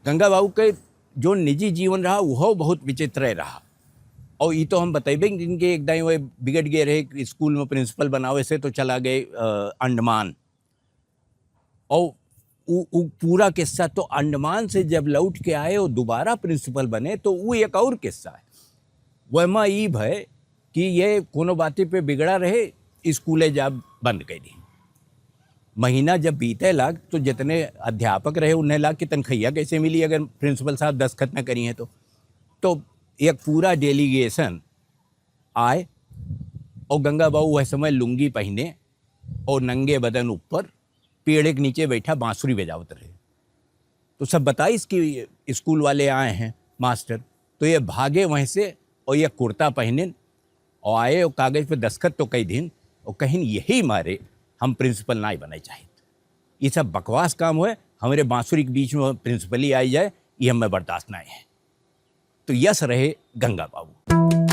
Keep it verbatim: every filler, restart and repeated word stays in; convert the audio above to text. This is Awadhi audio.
गंगा बाबू के जो निजी जीवन रहा, वह बहुत विचित्र रहा। और ई तो हम बतइबे कि इनके एक दाईं वह बिगड़ गए रहे, स्कूल में प्रिंसिपल बनावे से तो चला गए, अ, अंडमान। और उ, उ पूरा किस्सा तो, अंडमान से जब लौट के आए और दोबारा प्रिंसिपल बने, तो वो एक और किस्सा है। वह माँ ई भय कि ये कोनो बाती पे बिगड़ा रहे, स्कूले जा बंद कर दी। महीना जब बीते लाग, तो जितने अध्यापक रहे, उन्हें लाग कि तनखैया कैसे मिली अगर प्रिंसिपल साहब दस्तखत न करी हैं तो। तो एक पूरा डेलीगेशन आए और गंगा बाबू वह समय लुंगी पहने और नंगे बदन ऊपर पेड़ के नीचे बैठा बांसुरी बजावत रहे। तो सब बताइस कि स्कूल वाले आए हैं मास्टर, तो ये भागे वहीं से और ये कुर्ता पहने और आए और कागज पे दस्तखत तो कई दिन और कहीं यही मारे हम प्रिंसिपल ना ही बने चाहित। ये सब बकवास काम हुए, हमारे बांसुरी के बीच में प्रिंसिपल ही आई जाए, ये हमें बर्दाश्त ना है। तो यस रहे गंगा बाबू।